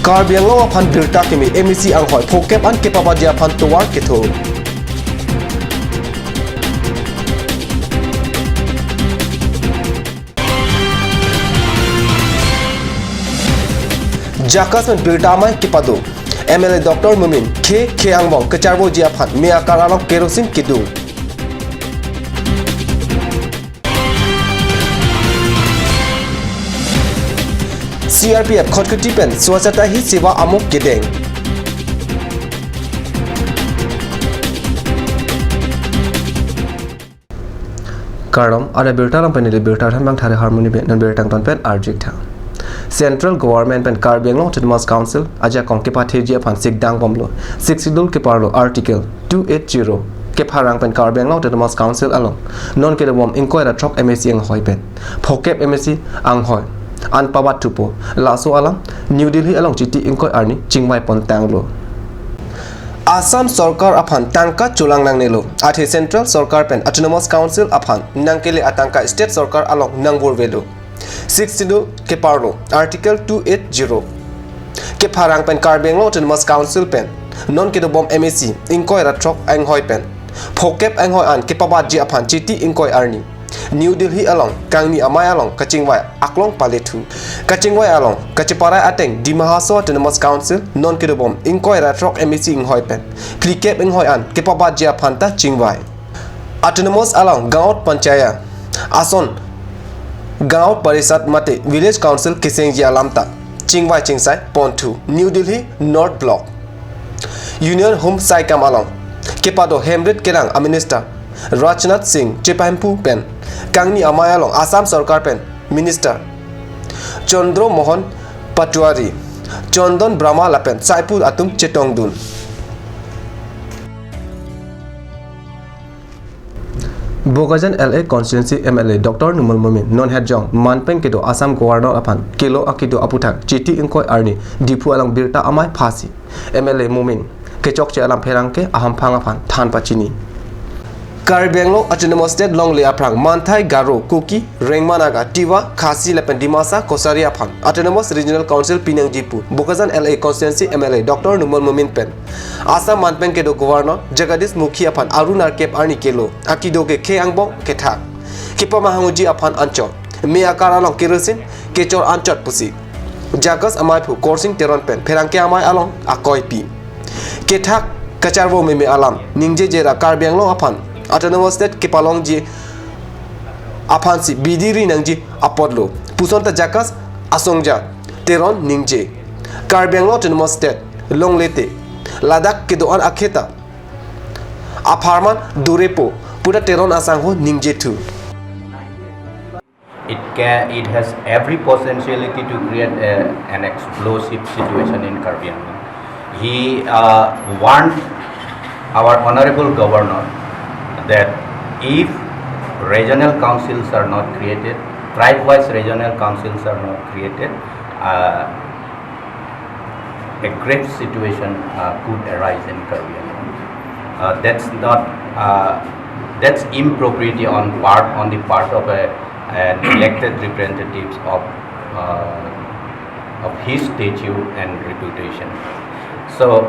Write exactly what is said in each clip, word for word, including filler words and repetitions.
Karbi Anglong aphan birta keme, M A C anghoi phokep an kepabatji aphan tovar ketho. JACAS pen birta amei kepado. M L A Doctor Momin, khei khei angbong kacharvoji aphan, me akar along kerosene kedung. C R P F Khatkhati pen Swachhata Hi Seva amok kedeng. Kardom, ada birta along pen neli birta thanbang Thari Harmony pen, non birta angton pen arjik tha. Central Government pen Karbi Anglong Autonomous Council ajakong kepatheji aphan sikdang bomlo. Sixth Schedule keparlo Article two eight zero kepharang pen Karbi Anglong Autonomous Council along non kedobom ingkoi ra throk M A C anghoi pen phokep M A C anghoi an pabat thupo. Laso alam New Delhi along Chiti ingkoi arni chingvai pon tanglo. Assam Sorkar aphan tangka cholang nangnelo, athe Central Sorkar pen Autonomous Council aphan nangkele atangka State Sorkar along nangburvelo. Sixth Schedule keparlo Article two eight zero kepharang pen Karbi Anglong Autonomous Council pen non kedobom M A C ingkoi ra throk anghoi pen phokep anghoi an kepabatji aphan Chiti ingkoi arni New Delhi along kangni amei along kachingvai aklong palethu. Kachingvai along kacheparai ateng Dima Hasao Autonomous Council non kedobom ingkoi ra throk M A C anghoi pen phlikep anghoi an kepabatji aphan ta chingvai. Autonomous along Gaon Panchayat ason Gaon Parishad mate Village Council kesengji alam ta chingvai chingsai ponthu. New Delhi North Block Union Home Saikam along kepado hemrit kelang a Minister Rajnath Singh chepahemphu pen kangni amei along Assam Sorkar pen Minister Chandra Mohan Patwari, Chandan Brahma lapen saipu atum chetongdun. Bokajan L A constituency M L A Doctor Numal Momin non hetjong man pen kedo Assam Governor aphan kelo akedo aputhak Chiti ingkoi arni Diphu along birta amei phasi. M L A Momin kechokche alam pherangke ahamphang aphan than pachini. Karbi Anglong Autonomous State longle aphrang Manthai, Garo, Kuki, Rengma, Naga, Tiwa, Khasi lapen Dimasa, Kachari aphan Autonomous Regional Council pinangji pu Bokajan L A constituency M L A Doctor Numal Momin pen Assam man pen kedo Governor Jagadish Mukhi aphan Aru nerkep arni kelo akedo ke khei angbong kethak kepamahangji aphan anchot me akar along kerosene kechor anchot pusi JACAS ameiphu Khorsing Teron pen pherangke amei along akoipi. Kethak kacharvo meme alam ningjeje ra Karbi Anglong aphan Autonomous State kepalongji aphansi bidi ri nangji apotlo puson ta JACAS asongja Teron ningje. Karbi Anglong Autonomous State longle te ladak kedo-an akhei ta apharman durepo pu ta Teron asangho ningjethu. It can, it has every potentiality to create a, an explosive situation in Karbi Anglong. He, uh, warned our honorable governor that if regional councils are not created, tribe-wise regional councils are not created, uh, a grave situation, uh, could arise in Karbi Anglong. Uh, that's not, uh, that's impropriety on part, on the part of a, an elected representatives of, uh, of his stature and reputation. So,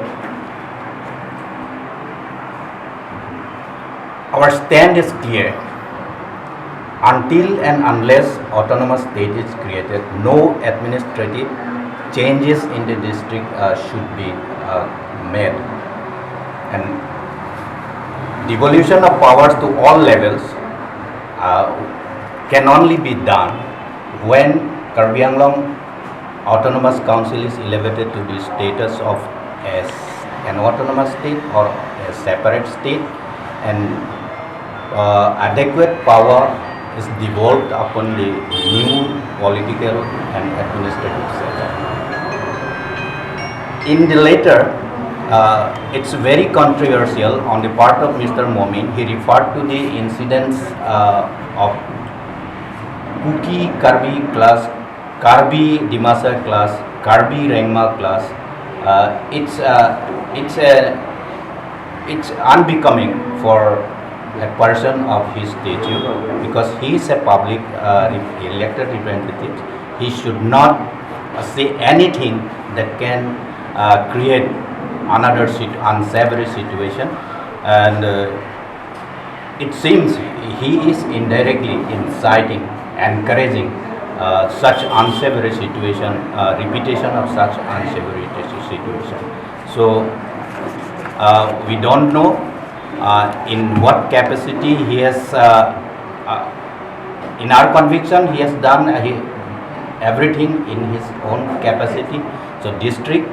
our stand is clear. Until and unless autonomous state is created, no administrative changes in the district, uh, should be, uh, made. And devolution of powers to all levels, uh, can only be done when Karbi Anglong Autonomous Council is elevated to the status of as an autonomous state or a separate state, and, uh, adequate power is devolved upon the new political and administrative setup. In the latter, uh, it's very controversial on the part of Mister Momin. He referred to the incidents, uh, of Kuki Karbi clash, Karbi Dimasa clash, Karbi Rengma clash. Uh, it's, uh, it's a, it's unbecoming for a person of his stature, because he is a public, uh, re-, elected representative. He should not say anything that can uh, create another sit- unsavory situation, and uh, it seems he is indirectly inciting, encouraging uh, such unsavory situation, uh, repetition of such unsavory situation. So uh, we don't know uh, in what capacity he has uh, uh, in our conviction, he has done uh, he, everything in his own capacity. So district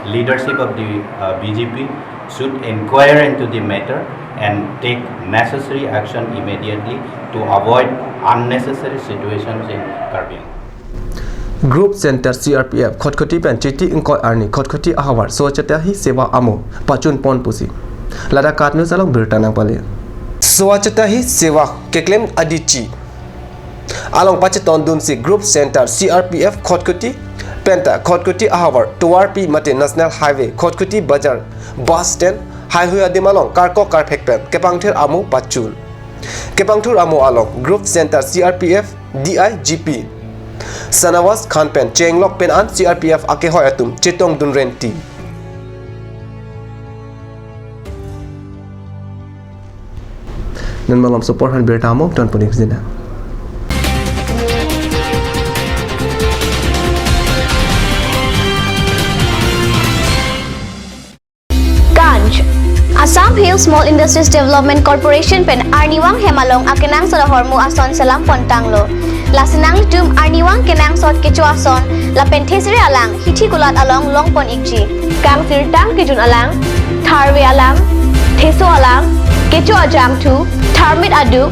leadership of the uh, B J P should inquire into the matter and take necessary action immediately to avoid unnecessary situations in Karbi Anglong. Group Center C R P F Khatkhati pen Chiti ingkoi arni Khatkhati ahavar Swachhata Hi Seva amo pachun pon pusi ladak KAT News along birta nangpale. Swachhata Hi Seva keklem adichi along pachetong dunsi Group Center C R P F Khatkhati penta Khatkhati ahavar tovarpi mate National Highway Khatkhati Bazar bus stand haihui adim along karkok karphek pen kepangthir amo pachun. Kepangthir amo along Group Center C R P F D I G P Shanawaz Khan pen chenglok pen an C R P F akehoi atum chetong dun renti. Non malom sopor han birta amo ton puning sina. Ganj. Assam Hill Small Industries Development Corporation pen arnivang hem along akenangsot ahormu ason selam pon tanglo. Lasi nanglitum arnivang kenangsot kecho ason lapen thesere alang hithi kulat along long pon ikji. Kangsirtang kejun alang, tharve alang, theso alang, kecho ajangthu, tharmit aduk,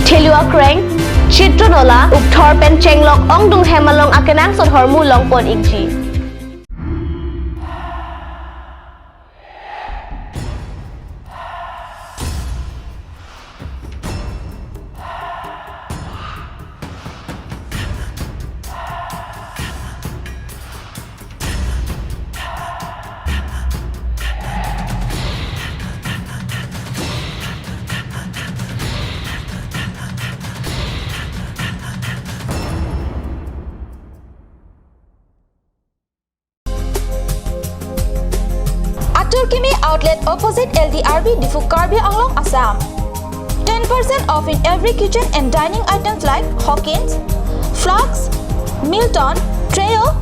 thelu akreng, chitro nola, ukthor pen chenglok ongdung hem along akenangsot ahormu long pon ikji. Atur Kimi Outlet, opposite L D R B, Diphu, Karbi Anglong, Assam. Ten percent off in every kitchen and dining items like Hawkins, flasks, Milton, Treo,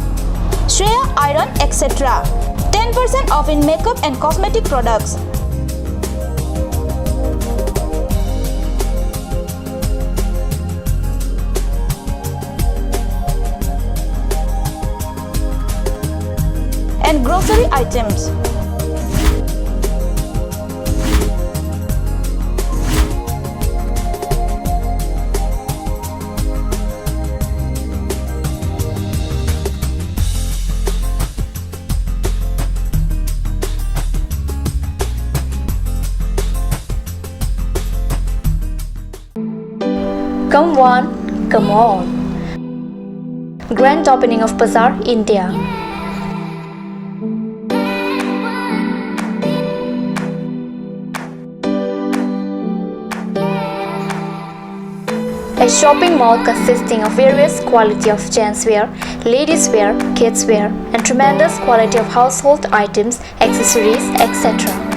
Shreya iron, et cetera. Ten percent off in makeup and cosmetic products. And grocery items. Come one, come all. Grand opening of Bazaar, India. A shopping mall consisting of various quality of gents wear, ladies wear, kids wear, and tremendous quality of household items, accessories, et cetera.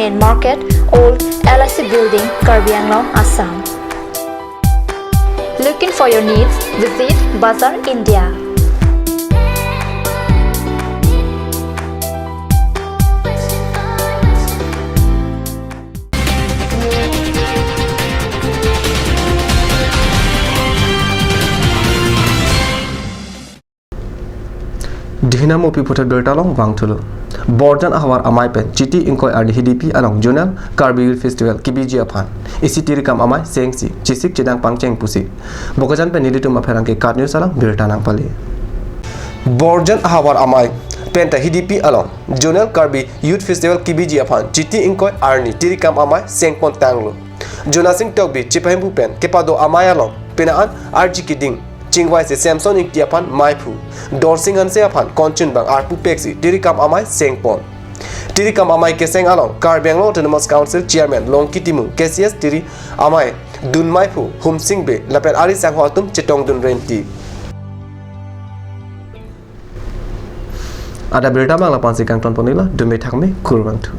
Main Market, Old L I C Building, Karbi Anglong, Assam. Looking for your needs? Visit Bazar India. Dihina Mopi puthot birta along vangthulo. Borjan ahavar amei pen Chiti ingkoi arni Hidipi along Zonal Karbi Youth Festival kebiji aphan isi tirikam amei sengsi chesik chedang pangcheng pusi Bokajan pen nelitum apherangke KAT News along birta nangpale. Borjan ahavar amei penta Hidipi along Zonal Karbi Youth Festival kebiji aphan Chiti ingkoi arni tirikam amei sengpon tanglo. Jonasing Tokbi chipahimpu pen kepado amei along pina an arji keding chingvaisi Samson Ingti aphan meiphu, Dorsing Hanse aphan konchun bang arpu peksi tirikam amei sengpon. Tirikam amei keseng along Karbi Anglong Autonomous Council Chairman Longki Timung, K C S tiri amei dun meiphu Humsing Bey lapen ari sangho atum chetongdun renti. Adap birta abang la-ansi kangton ponlo, dome thakme, kurvangthu.